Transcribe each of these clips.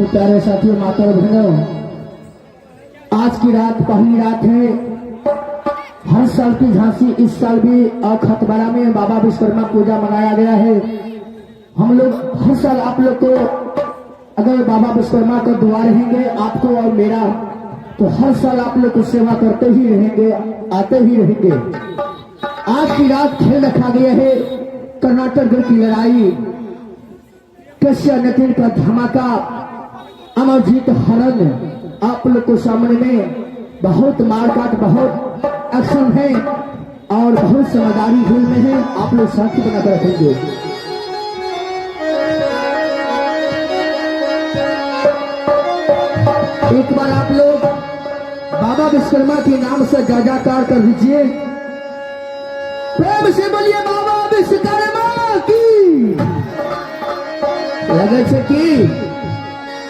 तो प्यारे साथियों, माता और बहनों, आज की रात पहली रात है। हर साल की झांसी इस साल भी खतवारा में बाबा विश्वकर्मा पूजा मनाया गया है। हम लोग हर साल आप लोग को अगर बाबा विश्वकर्मा का दुआ रहेंगे आपको और मेरा, तो हर साल आप लोग को सेवा करते ही रहेंगे, आते ही रहेंगे। आज की रात खेल रखा गया है कर्नाटक की लड़ाई, कश्या नतीन का धमाका, अमरजीत हरन आप लोग को सामने में बहुत मारकाट, बहुत एक्शन है और बहुत समझदारी खेल में है। आप लोग शांति बनाकर रखेंगे। एक बार आप लोग बाबा विश्वकर्मा के नाम से जय जयकार कर दीजिए। प्रेम से बोलिए बाबा विश्वकर्मा की। लगे छै कि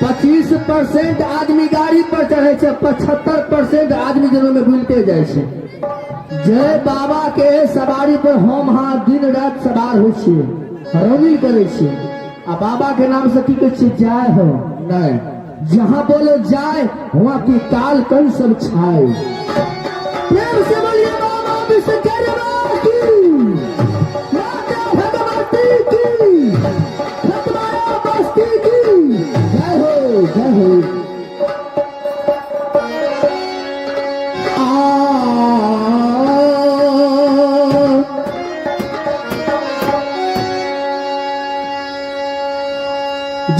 25% आदमी गाड़ी पर चढ़े छै, 75% आदमी जनों में बुलते जाइ छै। जय बाबा के सवारी पर हम हाँ दिन रात सवार होइ छियै, रंगीन करै छियै आ बाबा के नाम से की कहै छियै? जय हो। नहीं, जहां बोलो जाए वहां की काल कन सब छाए। प्रेम से बोलिए बाबा विश्वकर्मा की, माता भगवती की, खतवारा बस्ती की जय हो, जय हो। आ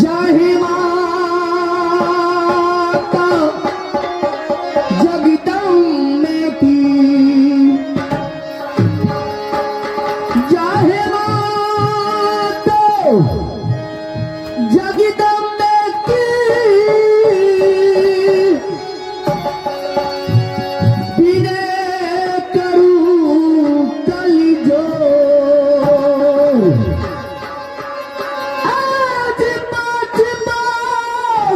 जाहि माता जगदम्बे की, जाहि माता जगदम्बे की, विनय करूं कल जोर। आज पाँच बार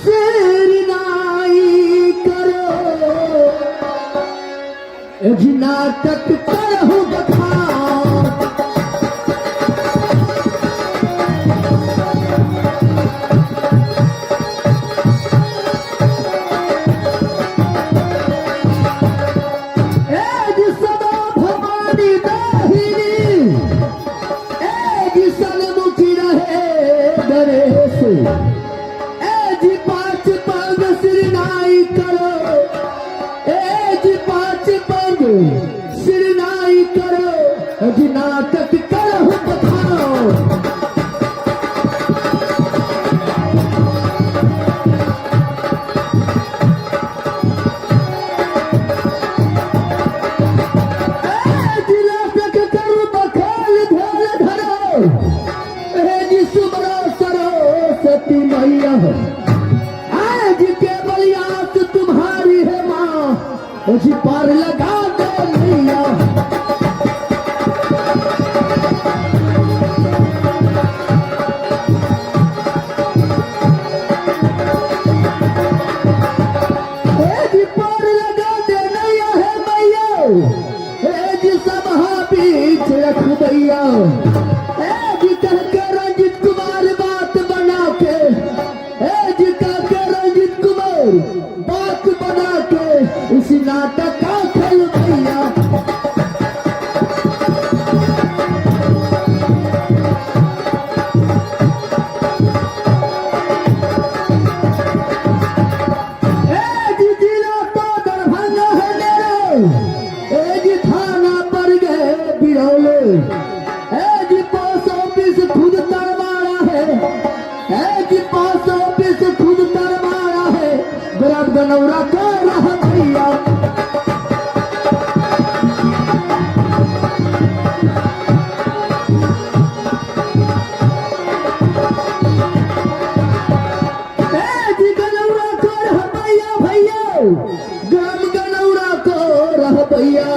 सिर नाई करो, एजी नाटक करहु बखान। एज सदा भवानी दाहिनी, एज सन्मुखी रहे गणेश, एज पाँच पग सिर नाई करो, एज पाँच पग सिर नाई करो, एज नाटक करहु बखान। एज नाटक करू बखान धोल धरो, एज सुमरो सरस्वती मैया, आज के बलियात तुम्हारी है माँ, जी पार लगा दे मैया। ए जी पार लगा दे नैया है मैया, ए जी सभा बीच रख दैया, ए जी कह के रंजित कुमार बात बना के, ए जी कह के रंजित कुमार बात बना के इस नाटक का खेल भैया। ए जी जिला तो दरभंगा है मेरे, ए जी थाना पर गए बिरौले, ए जी पोस्ट ऑफिस खुद तरवाड़ा है, ए जी पोस्ट ऑफिस खुद तरवाड़ा है, ग्राम गनौरा का रहा भैया। ए जी गनौरा को रह भैया, भैया ग्राम गनौरा को रह भैया।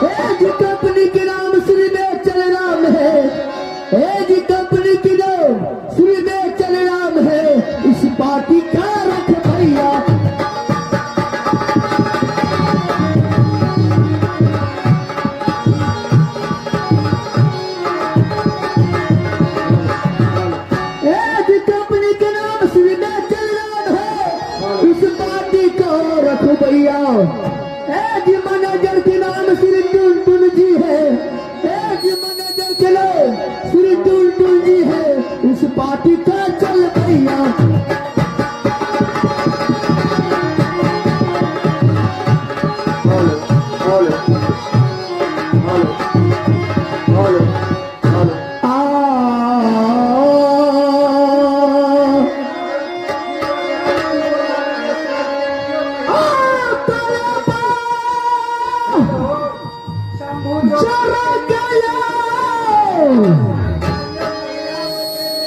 ए जी कंपनी के नाम श्री बेचल राम है, ए जी कंपनी के नाम श्री बेचल राम है, इस पार्टी का रख भैया। ए जी कंपनी के नाम का चलबैया। Hello hello hello hello hello. आ आ तलबा जरा गया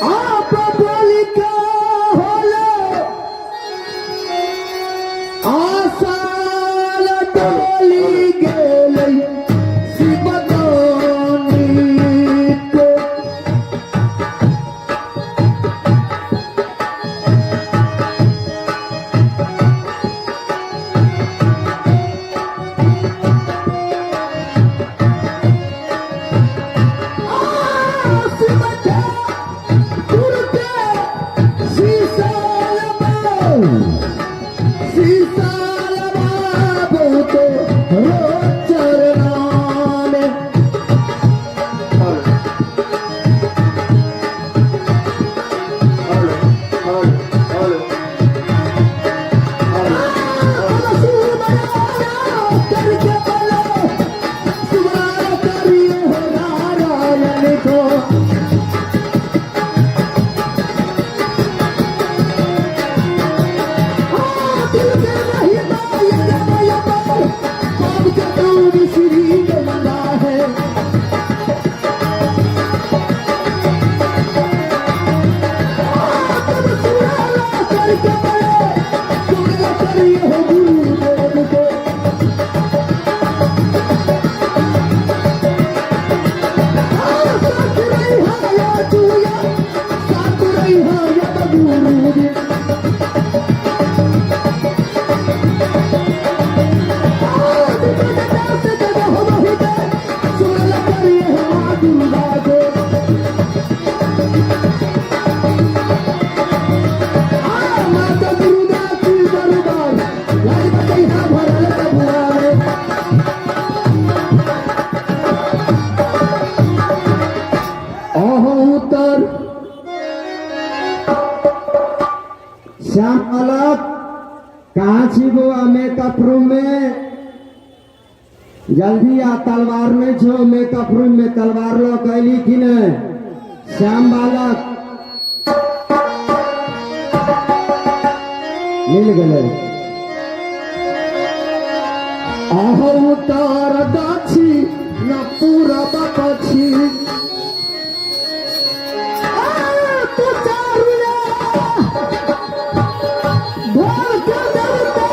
आप बोली का होलो आसाल डोली गेलै शिवदानी को। Hello hello hello hello hello. Shri Ganga है करके बड़े सुमरा करिए हो गुरुदेव को। साथ रही है या चूया, साथ रही है या गुरुदेव। सुमरा करिए हो माँ दुर्गा को। माता दुर्गा की दरबार लाज बचैहा भरल कबुआ में। अहो उत्तर श्याम बालक कहाँ छी बौआ? मेकअप रूम में जल्दी आ, तलवार नहीं छो मेकअप रूम में, तलवार लो कैली कि नहीं? श्याम बालक मिल गए। अहो उत्तर दक्षिण न पूरब पश्चिम आ, तू चारुया ढोल के देवता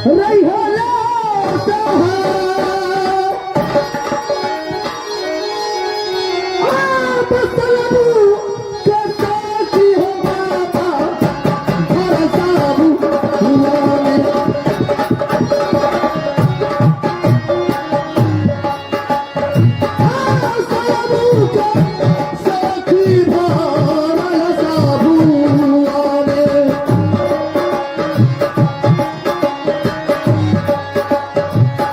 रही होले आप सलबू के साथी हो बाबा भरसाबू हुआ में। सलबू के साथी भरसाबू में।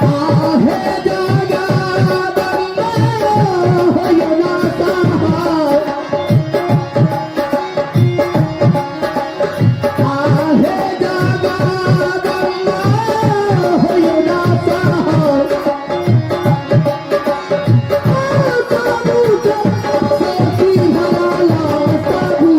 आहे जगदम्बा होय माता, आहे जगदम्बा होय माता, प्रभु सखी हराला प्रभु।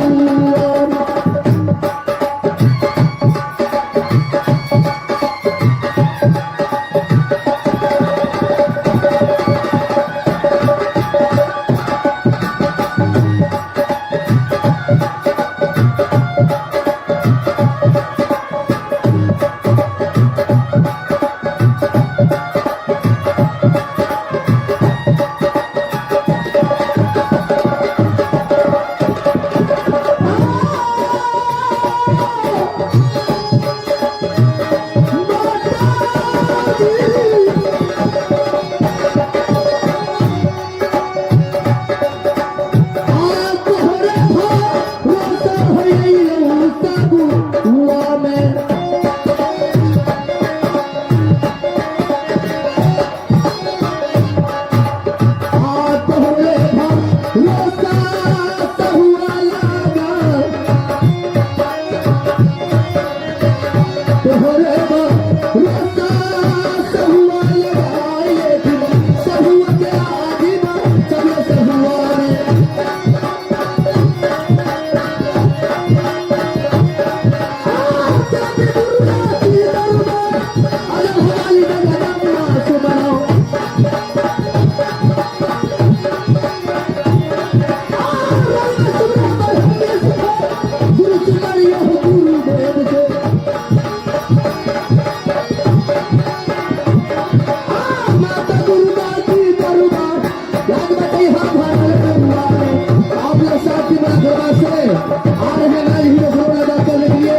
भरल बउआ में। आप लोग साथ ही बड़ा दरबार से आ रहे हैं लाल हीरो को अदा करने के लिए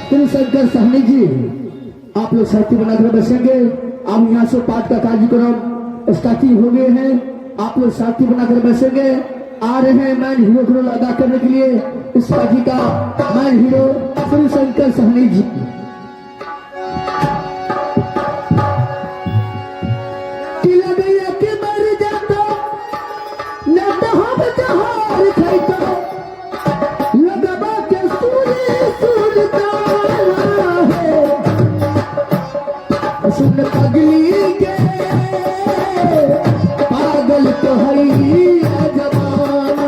श्री शंकर सहनी जी। आप लोग साथी बनाकर बसेंगे। अब यहाँ से पाठ का कार्यक्रम स्टार्टिंग हो गए हैं। आप लोग साथी बनाकर बसेंगे। आ रहे हैं मैन हीरो को रोल अदा करने के लिए इस पार्टी का मैन हीरो श्री शंकर सहनी जी। कि लगैया के मर जातो न तो हम जहार खैतो, लगबा के सूरी सुरताना है। सुन पगली के पागल तो हई जमाना,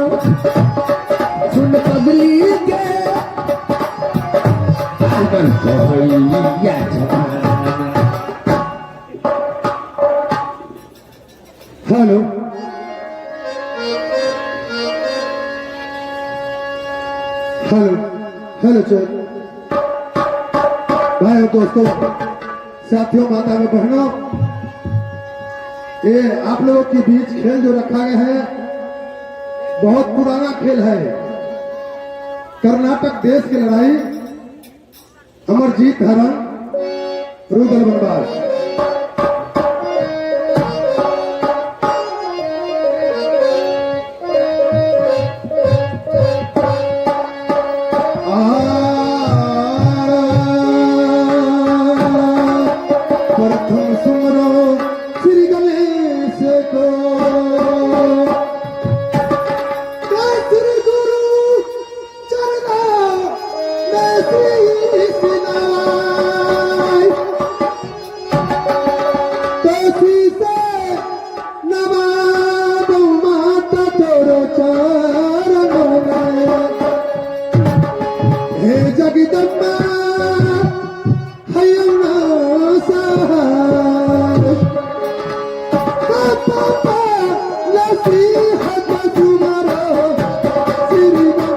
सुन पगली के पागल तो हई जमाना। हेलो हेलो हेलो चल भाई दोस्तों, साथियों, माता और बहनों, ये आप लोगों के बीच खेल जो रखा गया है बहुत पुराना खेल है। कर्नाटक देश की लड़ाई, अमरजीत हरण, रुदल वनवास। प्रथम सुमरो श्री गणेश को, श्री गुरु चरणों में शीश नवाए, तो शीशे नवाबो माता तोरो चरणों में। हे जगदम्बा हयना सहाय, पापा नसीहत सुमरो श्री को।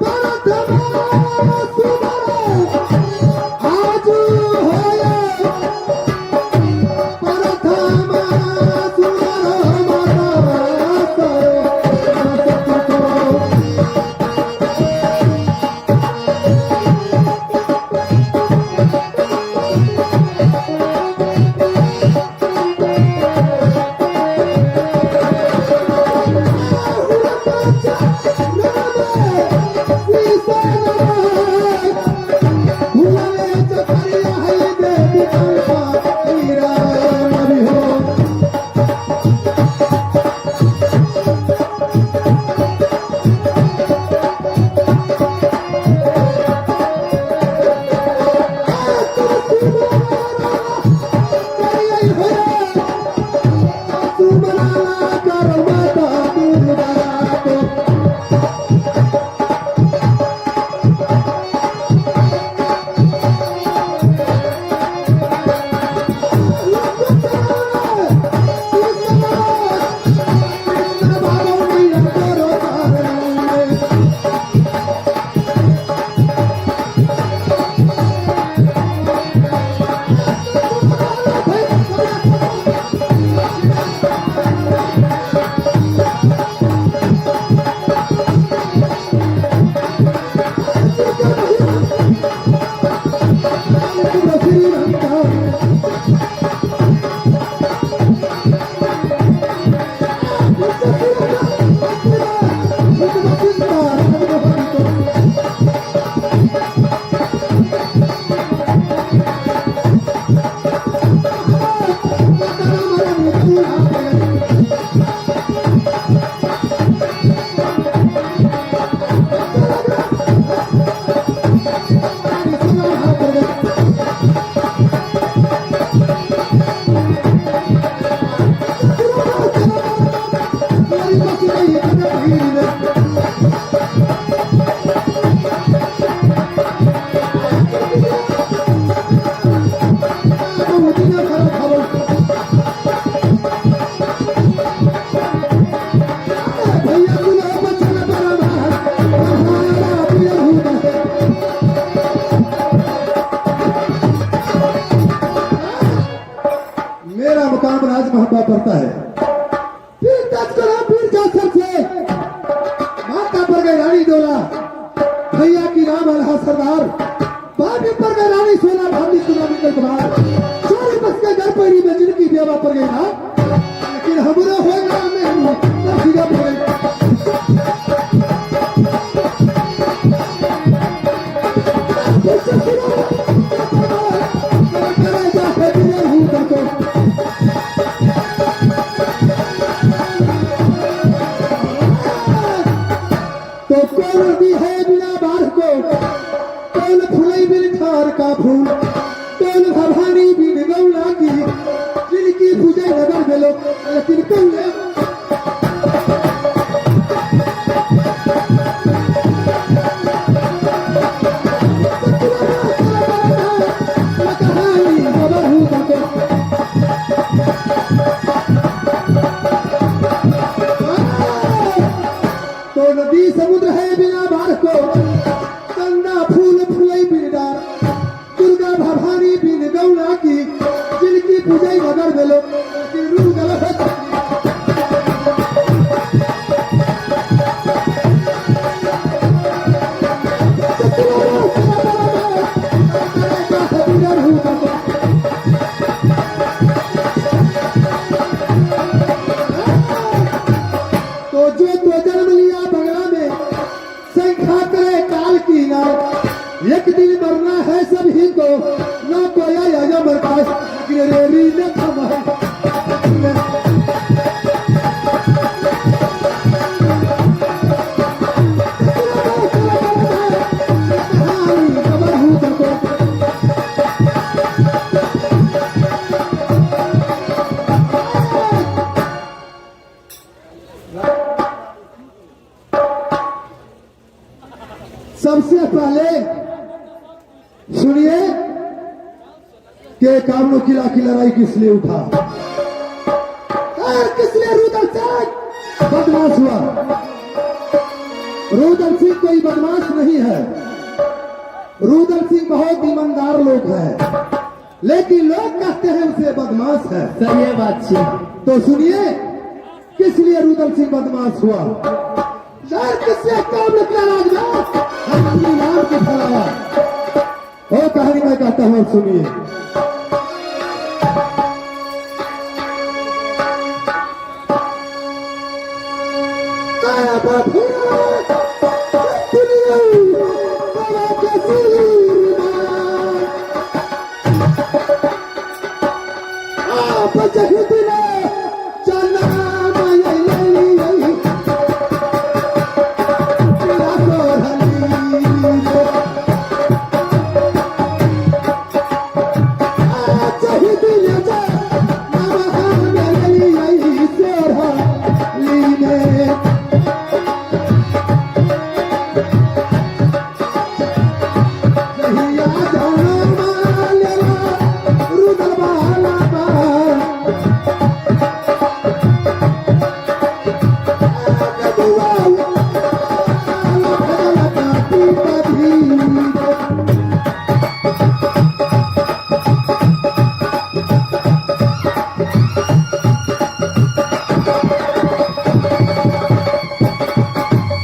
प्रथम सुमरो आज होय, प्रथम सुमरो माता सरो को। हो। डोला, भैया की राम अल्लाह सरदार, बाबी पर गए रानी सोना, भाभी सुना मिंगल कुमार, चोरी बस के घर पैरी में जिनकी बेवा पर गई ना, लेकिन हमरो हो गया में ना फिरा पर गई। तो कौन दी है बिना बाढ़ को, कौन फुलई बिन खार का फूल, कौन भवानी बिन गौला की, जिनकी पूजे नगर में लोग, लेकिन कौन तो नदी समुद्र है बिना बाढ़ को, चंदा फूल फूलई बिन डार, दुर्गा भवानी बिन गौला की, जिनकी पूजा नगर में लोग, लेकिन रूह गलत है। तो जो तो जन्म लिया बंगला में, संख्या करे काल की नाव, एक दिन मरना है सभी को, ना कोई आया मरता है, लेकिन रेरी न थम है। सबसे पहले सुनिए कि कामनो किला की लड़ाई किस लिए उठा और किस लिए रुदल सिंह बदमाश हुआ। रुदल सिंह कोई बदमाश नहीं है, रुदल सिंह बहुत ईमानदार लोग हैं, लेकिन लोग कहते हैं उसे बदमाश है। सही बात छै। तो सुनिए किस लिए रुदल सिंह बदमाश हुआ, यार किससे काम निकला राज में अपने नाम को फैलाया। वो कहानी मैं कहता हूं, सुनिए। ताया बाबू।